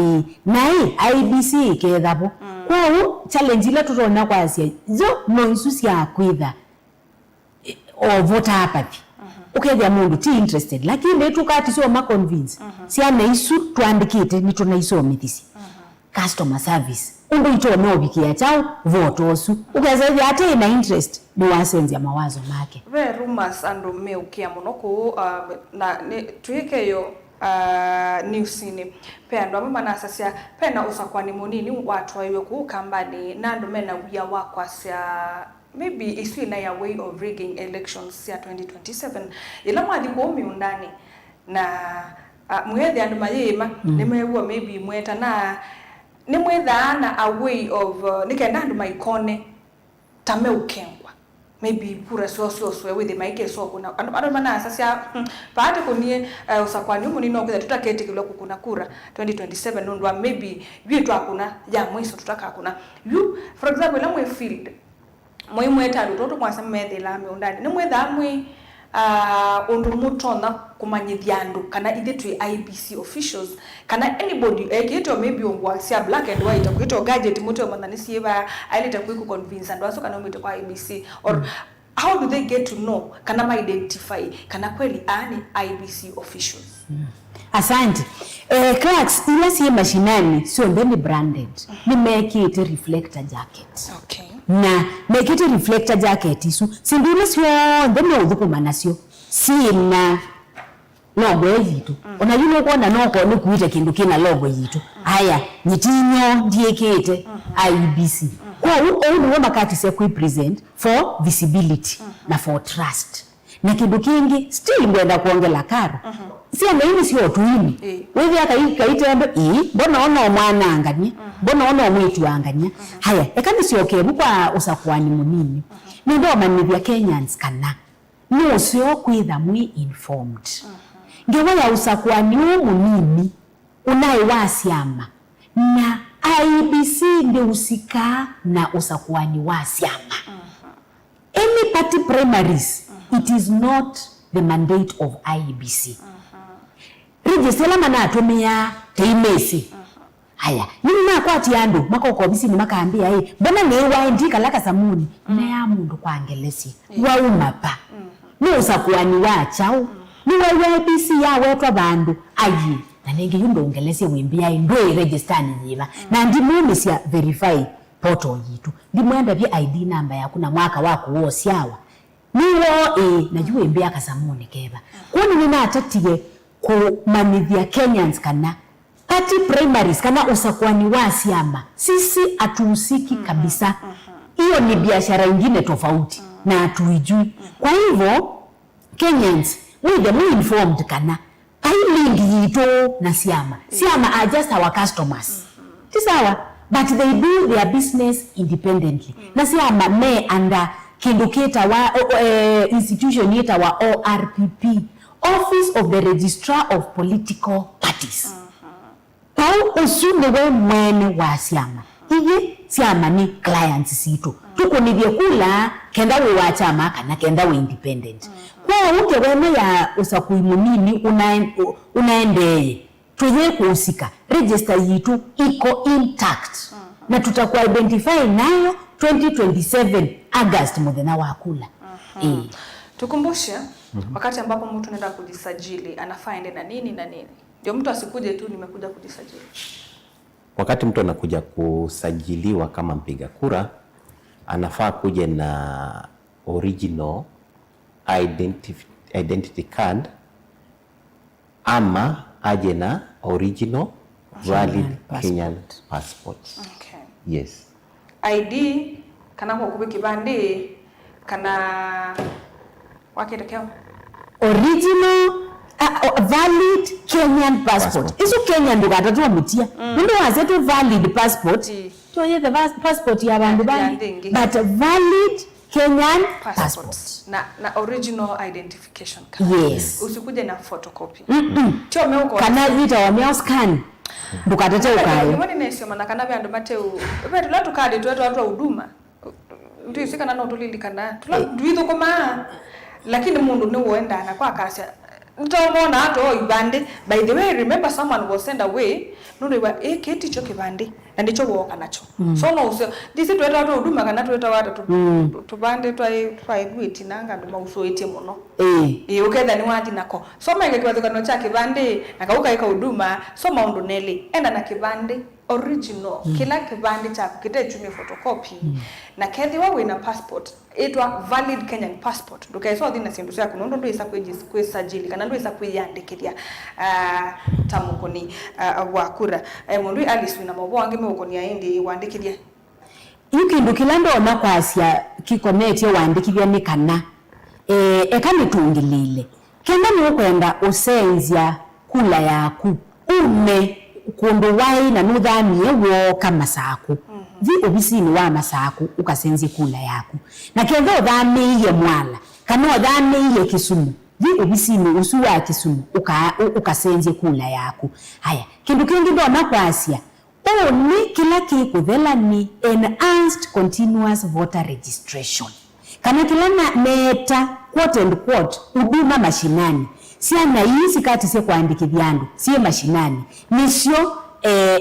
nai IEBC ikethabo. Kwou challenge ila tutona kwasia zo no isu cia kwitha o voter apathy. Ukethia mundu ti interested, lakini tukati sio ma convince. Ciana isu twandikite ni tunaisomithici. Customer service undu ito no bikia chao vote osu ukethia ati na interest ni wasenzia mawazo make. Ve rumors andu meukia muno ku na twike yo newsini pe andu amwe manasasia pena usakwani munini watwaiwe ku kambani na andu mena wia wakwasia maybe isu ina ya way of rigging elections ya 2027 ila mwathi ku miundani na mwethe andu mayima nimewua maybe mweta na nimwetha na a way of nikenda andu maikone tame ukengwa maybe pura so so so with the mic so kuna andu manasasia paate kunie usakwani munini okutha tutaketikilwa kukuna kura 2027 nundwa maybe yu twakuna ya mwiso tutakakuna yu for example ila mwe field mwe mweta andu toto kwasa methila miundani nimwetha mwe undu mutona kumanyithia andu kana ithe twi IEBC officials kana anybody ekito maybe ongwasia black and white akwito gadget mutu manani sieva aileta kwiku convince andu aso kana umite kwa IEBC or how do they get to know kana ma identify kana kweli ani IEBC officials? Asante. Clerks ila si mashinani sio ndeni branded. Ni make it reflector jacket. Okay. Na make it reflector jacket isu sindule sio ndeni uthuku nasio sina logo yitu. Ona yuno kuona noko ni kuita kindu kina logo yitu. Haya nyitinyo ndiekete IEBC. Kwa hiyo ni makati se ku present for visibility na for trust. Na kindu kingi still ngwenda kuongela karo. Siana ini sio tuini. Wewe akaitembe mbona ona mwana angania, mbona ona mwitu angania. Haya, ekani sio kebu kwa usakwani munini. Ni ndo manithia Kenyans kana no sio kwitha mwi informed. Ngewa ya usakwani munini unaye wasiama na IEBC ndio usika na usakwani wasiama. Any party primaries, it is not the mandate of IEBC. Register mana atumia teimesi. Haya, nini nakwati andu makoko bisi ni makaambia hii mbona ni waindika laka samuni na ya mundu kwangelesi wauma pa. Ni usakwani wa chao. Ni wa IEBC ya wetwa bandu ayi na nenge yundo ongelesi wimbia ndo register ni yiba. Na ndimu sia verify portal yitu. Ndimwenda bya ID number yako na mwaka wako wo siawa. Niwo na juwe mbia kasamuni keba. Kwani nina atatie kumanithia Kenyans kana party primaries kana usakwani wa siama sisi atuhusiki kabisa. Hiyo ni biashara ingine tofauti na atuijui. Kwa hivyo Kenyans we the more informed kana link yito na siama. Siama are just our customers. Tisawa, but they do their business independently. Na siama me under kindu kita wa institution yeta wa ORPP, Office of the Registrar of Political Parties. Pau usu niwe mwene wa siama. Iye siama ni clients situ. Tukunithie kula kenda wi wa chama kana kenda wi independent. Kwa uke wene ya usakui munini unaendee tuye kuhusika, register yitu iko intact na tutakuwa identify nayo 2027 August muthenya wa kula. Tukumbushe wakati ambapo mtu anaenda kujisajili anafaa aende na nini na nini, ndio mtu asikuje tu nimekuja kujisajili. Wakati mtu anakuja kusajiliwa kama mpiga kura, anafaa kuja na original identity card ama aje na original valid passport. Kenyan passport. Okay. Yes. ID kana kwa kubi kibandi kana wakirekeo Original valid Kenyan passport. Passport. Isu Kenya ndukatatu mutia. Ndio wazetu valid passport. Toye the passport ya bandu Ya bangi. ndingi. But valid Kenyan passport. passport. Na original identification card. Yes. Usikuje na photocopy. Chome huko. Kana vita wa miao scan. Ndukatete ukayo. Nimoni nesio mana kana vyandu mateu. Vetu la tukadi twetu watu wa huduma. Ndio sika na tulilikana. Tula ndwitho koma. Lakini mundu ni uenda na kwa kasia. Ntomona hata ibande. By the way, remember someone was sent away. Nundu iwa keti cho kibande na ndicho woka nacho. So no usio ndisi tweta watu huduma kana tweta watu tubande twaigwiti nanga nduma usoitie muno. Uketha ni wathi nako. Soma ike kibathukano cha kibande na kauka ika huduma, soma undu neli. Enda na kibande original. Kila kibande chaku kitechumia photocopy. Na kethiwa wina passport itwa valid Kenyan passport. Ndukaiso thina sindu ciaku nundu ndwisa kwisajili kana ndwisa kwiyandikithia ta mukuni wa kura. Mundu Alice wina mabo angi meukonia indi wandikithia. Ikindu kila ndona kwasya kikonetie wandikithia ni kana eka nitungilile kenda ni ukwenda usenzya kula yaku ume kundu wai na nuthamie woka masaku. Thi obisini wa masaku ukasenzie kula yaku na kenda uthamiie Mwala kana uthamiie Kisumu, thi obisini usu wa Kisumu ukasenzie kula yaku. Haya kindu kingi ndona kwasya ni kila kikuthela ni enhanced continuous voter registration kana kila na meta quote and quote huduma mashinani siana hizi kati sie kuandikithia andu sie mashinani nisio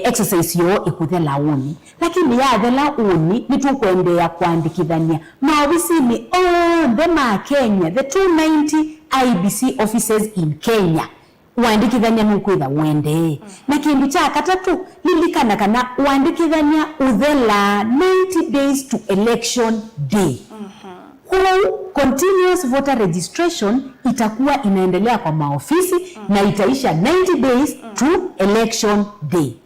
exercise yo ikuthela uni lakini yathela uni nitukwendea kuandikithania maofisini onthe ma Kenya, the 290 IBC offices in Kenya uandikithania nukwitha wende. Na kindu cha katatu lilikana kana uandikithania uthela 90 days to election day. Kwa continuous voter registration itakuwa inaendelea kwa maofisi na itaisha 90 days to election day.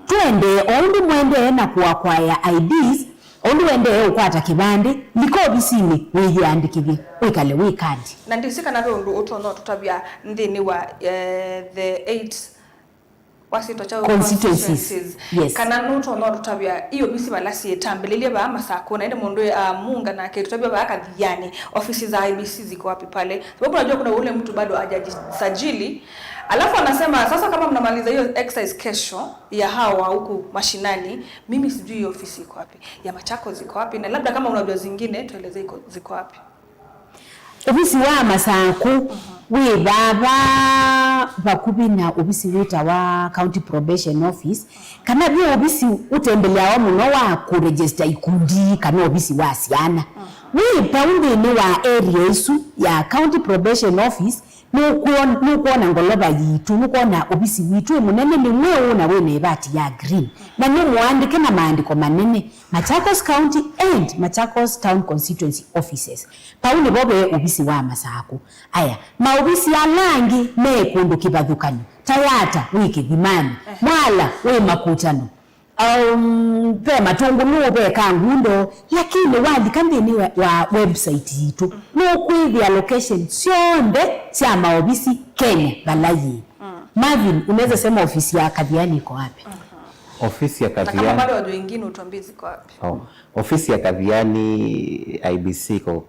Tuende ondu mwende na kuakwaya IDs, ondu wende ukwata kibande liko ofisini wijiandikithie wikale wikandi. Na ndisika na rundu utono tutabia nthini wa the 8 wasito cha constituencies. Yes. Kana nuto no tutabia iyo bisi balasi etambelilie ba masako na ende mundu munga na ke tutabia ba kathiani ofisi za IBC ziko wapi pale, sababu unajua kuna ule mtu bado hajajisajili alafu anasema sasa kama mnamaliza hiyo exercise kesho ya hawa huku mashinani, mimi sijui hiyo ofisi iko wapi, ya Machakos ziko wapi, na labda kama unajua zingine tueleze iko ziko wapi. Ofisi wa Masaku wi baba bakubi na ofisi wita wa county probation office kana bi ofisi utembelea wa muno wa kuregister ikundi kana ofisi wa siana wi paundi ni wa area isu ya county probation office nukuona ngoloba yitu nukuona ofisi witu munene ni mwewu na wene bati ya green na ni muandike na maandiko manene Machakos County and Machakos Town Constituency offices paundi bobe ofisi wa Masaku. Aya maofisi ya langi mekundu kibathukano Tayata wiki thimani Mwala we makutano pe matungulu pe kangundo lakini wandika nthini wa website yitu nukwithia location cionde cia maofisi Kenya balayi. Marvin, unaweza sema ofisi ya Kathiani iko wapi? Ofisi ya Na kama Kathiani. bado watu wengine utuambie ziko wapi? Oh, ofisi ya Kathiani IBC iko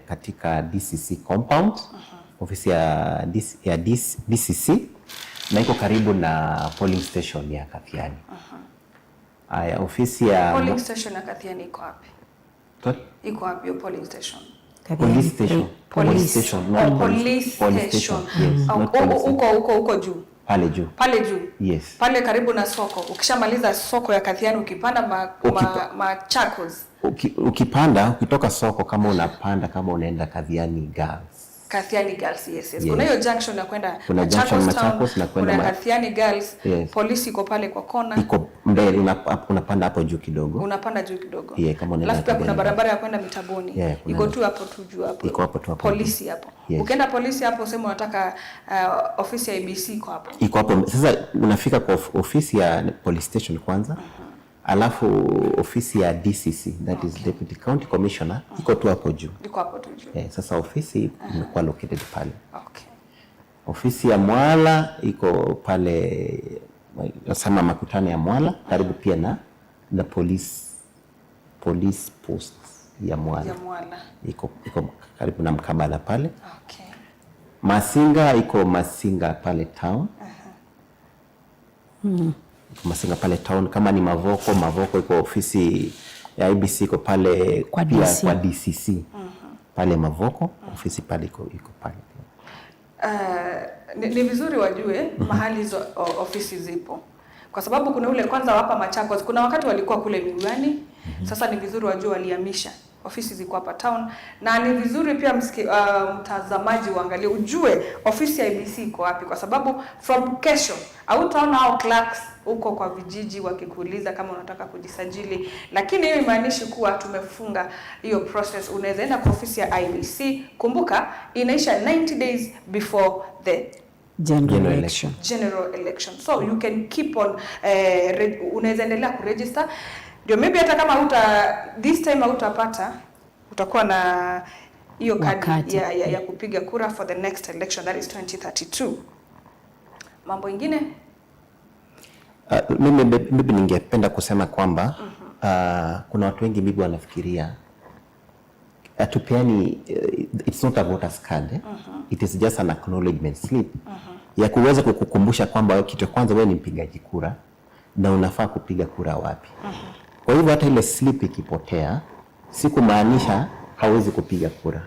katika DCC compound. Ofisi ya DCC na iko karibu na polling station ya Kathiani. Aya, ofisi ya polling station ya Kathiani iko wapi? Sorry? Iko wapi hiyo polling station? Police station. Police. Station, not Oh, police police station. station. Yes, Oh, not police uko station. uko juu. Pale juu. Pale juu. Yes. Pale karibu na soko. Ukishamaliza soko ya Kathiani ukipanda Machakos. Ukipanda ukitoka soko, kama unapanda kama unaenda Kathiani Girls. Kathiani Girls, yes, yes. Yes. Kuna hiyo junction ya kwenda Kuna junction Machakos town, Machakos na kwenda kuna Kathiani Girls. Yes. Polisi iko pale kwa kona. Iko mbele, unapanda hapo juu kidogo. Unapanda juu kidogo. Yeah, kama unaenda Alafu pia kuna Kathiani barabara ya kwenda Mitaboni. Yeah, kuna Iko tu hapo tu juu hapo. Iko hapo tu hapo. Polisi hapo. Yes. Ukienda polisi hapo useme unataka ofisi ya IEBC iko hapo. Iko hapo. Sasa unafika kwa ofisi ya police station kwanza. Alafu ofisi ya DCC, that is Deputy County Commissioner, iko tu hapo juu. Iko hapo tu juu. Yeah, sasa ofisi imekuwa located pale. Okay. Ofisi ya Mwala iko pale, nasema makutano ya Mwala, karibu pia na police post ya Mwala. Ya Mwala. Iko karibu na mkabala pale. Okay. Masinga iko Masinga pale town. Masinga pale town. Kama ni Mavoko iko ofisi ya IEBC iko pale kwa pia DC. Kwa DCC. Pale Mavoko, ofisi pale iko pale. Ni vizuri wajue mahali hizo ofisi zipo. Kwa sababu kuna ule kwanza hapa Machakos, kuna wakati walikuwa kule Miwani. Sasa ni vizuri wajue walihamisha. Ofisi ziko hapa town, na ni vizuri pia mtazamaji uangalie ujue ofisi ya IEBC iko wapi, kwa sababu from kesho hautaona hao clerks huko kwa vijiji wakikuuliza kama unataka kujisajili, lakini hiyo imaanishi kuwa tumefunga hiyo process. Unaweza enda kwa ofisi ya IEBC. Kumbuka inaisha 90 days before the General election. General election. So you can keep on unaweza endelea kuregister. Ndio maybe hata kama this time hautapata, utakuwa na hiyo kadi ya kupiga kura for the next election, that is 2032. Mambo ingine? Mimi ningependa kusema kwamba kuna watu wengi maybe wanafikiria hatupeani, it's not a voter's card, eh? It is just an acknowledgement slip ya kuweza kukukumbusha kwamba kitu kwanza wewe ni mpigaji kura na unafaa kupiga kura wapi. Kwa hivyo hata ile slip ikipotea si kumaanisha hauwezi kupiga kura.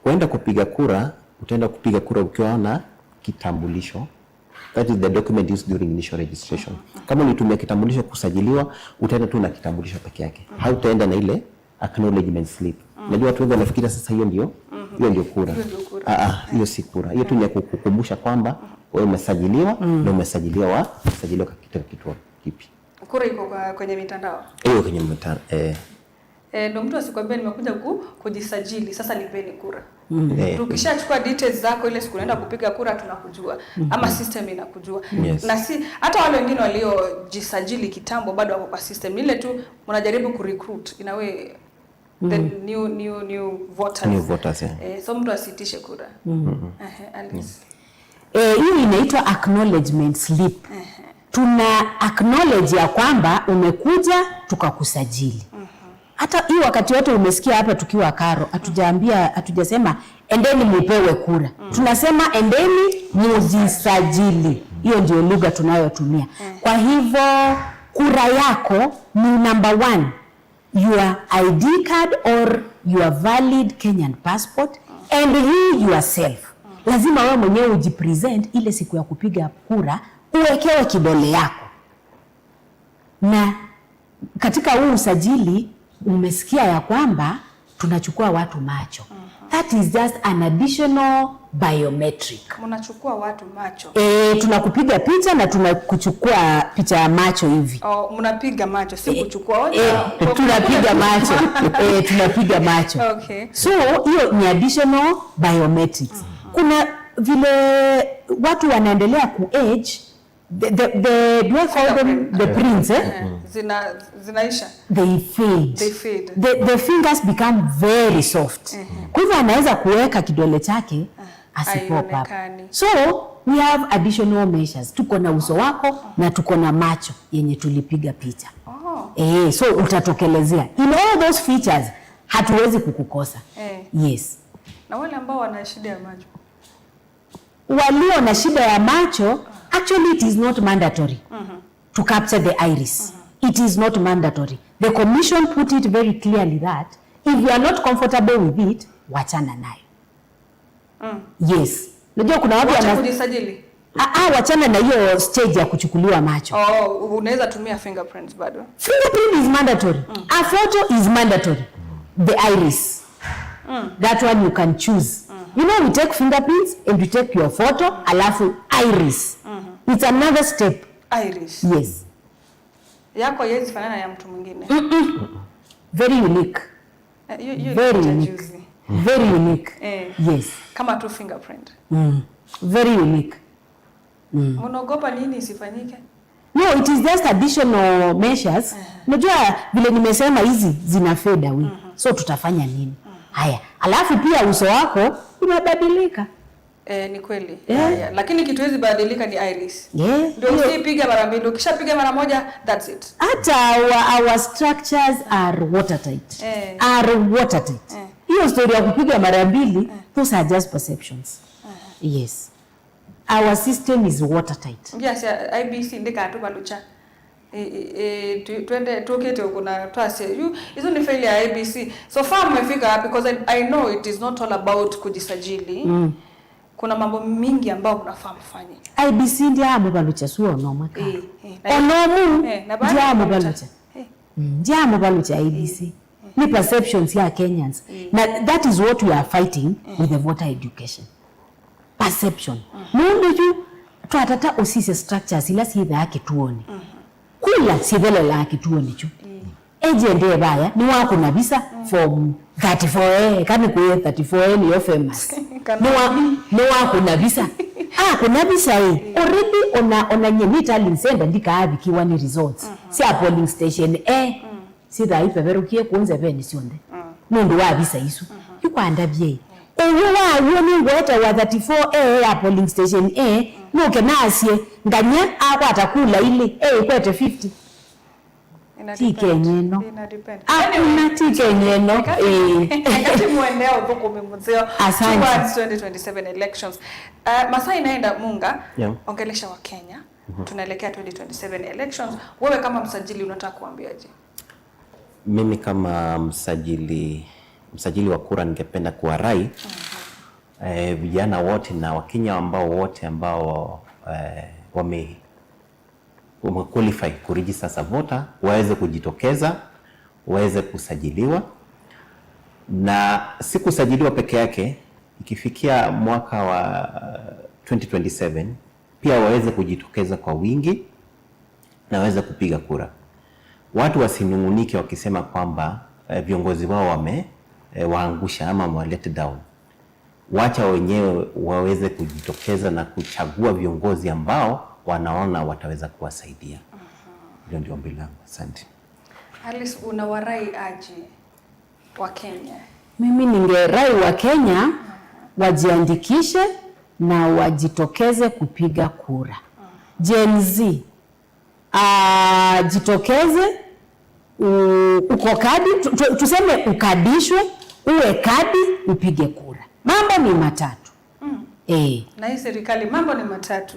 Kuenda kupiga kura, utaenda kupiga kura ukiwa na kitambulisho. That is the document used during initial registration. Kama ulitumia kitambulisho kusajiliwa, utaenda tu na kitambulisho peke yake. Hautaenda na ile acknowledgement slip. Najua watu wengi wanafikiria sasa hiyo ndio hiyo ndio kura. Hiyo si kura. Hiyo tu ni kukukumbusha kwamba wewe umesajiliwa na umesajiliwa katika kituo kipi. Kura iko kwenye mitandao. Hiyo kwenye mitandao. Ndio mtu asikwambie nimekuja kujisajili, sasa nipeni kura. Tukishachukua details zako ile siku unaenda kupiga kura tunakujua. Ama system inakujua. Yes. Na si hata wale wengine waliojisajili kitambo bado wako kwa system. Ile tu mnajaribu kurecruit in a way the new voters. New voters, yeah. So mtu asitishe kura. Alice. Hii inaitwa acknowledgement slip. Tuna acknowledge ya kwamba umekuja tukakusajili. Hata hii wakati wote umesikia hapa tukiwa Karo, hatujasema endeni mupewe kura. Tunasema endeni mujisajili. Hiyo ndio lugha tunayotumia. Kwa hivyo kura yako ni number 1, your ID card or your valid Kenyan passport and you yourself. Lazima wewe mwenyewe ujipresent ile siku ya kupiga kura, uwekewe kidole yako. Na katika huu usajili umesikia ya kwamba tunachukua watu macho. That is just an additional biometric. Mnachukua watu macho. Tunakupiga picha na tunakuchukua picha ya macho hivi. Oh, mnapiga macho, si kuchukua. Tunapiga macho. Tunapiga macho. Okay. So hiyo ni additional biometrics. Kuna vile watu wanaendelea ku age, the do I call them the prints, Zinaisha. They fade. They fade. The fingers become very soft. Kwa hivyo anaweza kuweka kidole chake asipop up. So we have additional measures. Tuko na uso wako na tuko na macho yenye tulipiga picha. So utatokelezea. In all those features hatuwezi kukukosa. Yes. Na wale ambao wana shida ya macho. Walio na shida ya macho, actually it is not mandatory to capture the iris. It is not mandatory. The commission put it very clearly that if you are not comfortable with it, wachana nayo. Yes. Unajua kuna watu Wacha wana kujisajili. Wachana na hiyo stage ya kuchukuliwa macho. Oh, unaweza tumia fingerprints bado. Fingerprint is mandatory. A photo is mandatory. The iris. That one you can choose. You know, we take fingerprints and we take your photo, alafu iris. It's another step. Iris. Yes. Yako haiwezi fanana na ya mtu mwingine. Very unique. Hiyo Very ilikuja unique. juzi. Very unique. Yes. Kama tu fingerprint. Very unique. Mnaogopa nini isifanyike? No, it is just additional measures. Unajua vile nimesema hizi zina fade away. So tutafanya nini? Haya. Alafu pia uso wako unabadilika. Ni kweli. Yeah. Lakini kitu hezi badilika ni iris. Ndio usipiga mara mbili. Ukishapiga mara moja, that's it. Hata our structures are watertight. Are watertight. Hiyo story ya kupiga mara mbili, those are just perceptions. Yes. Our system is watertight. Yes, IBC ndika atubalucha. Twende tukete kuna twase. Hizo ni failure ya IBC. So far mmefika wapi? Because I know it is not all about kujisajili. Kuna mambo mingi ambayo mnafaa mfanye. IBC ndiye amubalucha suo no mwaka. Onomu Na baada ndiye ya amubalucha. Ndiye amubalucha IBC. Ni perceptions ya Kenyans. Na that is what we are fighting with the voter education. Perception. Mundu ju twatata osise structures ila sitha yake tuone. Kula sithelo la kituoni chu. Agent ye baya ni wako na visa form 34A kani kuye 34A ni yo famous. Ni wako na visa. Kuna visa hii. Already ona nye tallying center ndika abikiwa ni results. Si a polling station A. Si tha ipeperukie kuonze beni sionde. Mundu wa visa isu. Yukwanda bye. Uyu wa uyu ni ngweta wa 34A ya polling station A. Nuke nasie nganya akwata kula ile kwete 50. Tike nyeno. Ina depend. Hakuna tike nyeno. Wakati muendea uthukumi muzeo Asante. towards 2027 elections. Masaa inaenda Munga, ongelesha wa Kenya. Tunaelekea 2027 elections. Wewe kama msajili unataka kuambiaje? Mimi kama msajili wa kura ningependa kuwarai vijana wote na Wakenya ambao wote ambao wame qualify kuregister as a voter waweze kujitokeza, waweze kusajiliwa. Na si kusajiliwa peke yake, ikifikia mwaka wa 2027 pia waweze kujitokeza kwa wingi na waweze kupiga kura. Watu wasinungunike wakisema kwamba viongozi wao wame waangusha ama wa let down. Wacha wenyewe waweze kujitokeza na kuchagua viongozi ambao wanaona wataweza kuwasaidia. Hilo ndio ombi langu. Asante. Alice, unawarai aje wa Kenya? Mimi ningerai wa Kenya wajiandikishe na wajitokeze kupiga kura. Gen Z, jitokeze, uko kadi, tuseme ukadishwe, uwe kadi, upige kura. Mambo ni matatu. Na hii serikali mambo ni matatu.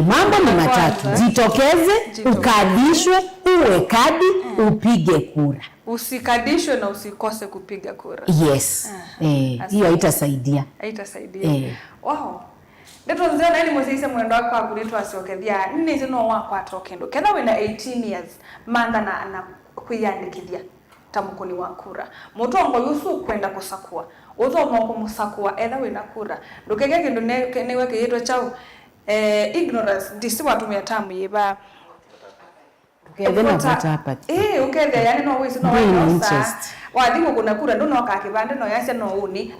Mambo ni matatu. Kwanza, Jitokeze, jitokeze. ukadishwe, uwe kadi, upige kura. Usikadishwe na usikose kupiga kura. Yes. Hiyo haitasaidia. Haitasaidia. Wow. Ndeto nzeo na ili mwese mwendo wako wa kulitwa asiokethia. Nne zino wako atokendo. Ketha wina 18 years manda na kuiandikithia tamukuni wa kura. Mutongo yusu kwenda kusakua. Uzo moko musakua etha wina kura. Ndukege kindu newe kiyitwa chau. Ignorance ndisi watumia tamu yiba. Ukethe na voter apathy. Ukethe yani no wisi no Ndio ina winosa. interest. Wathimu kuna kura ndono akakibande no yase no uni.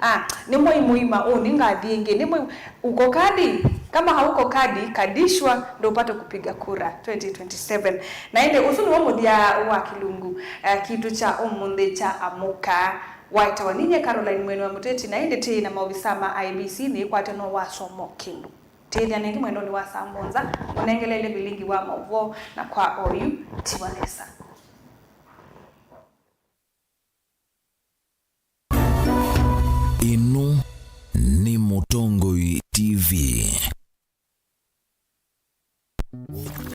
Ni muima uni ngathi ingi ni muimu. Uko kadi kama hauko kadi kadishwa ndio upate kupiga kura 2027. Na ende usuni wa muthia wa kilungu kitu cha umuthi cha amuka waita waninye Caroline mwenu wa muteti na ende ti na maofisa ma IBC ni kwate no wasomo kindu. Tethia nengi mwendo ni wa Sambonza unengelele bilingi wa mauvo na kwa oyu tiwanesa. Inu ni Mutongoi TV.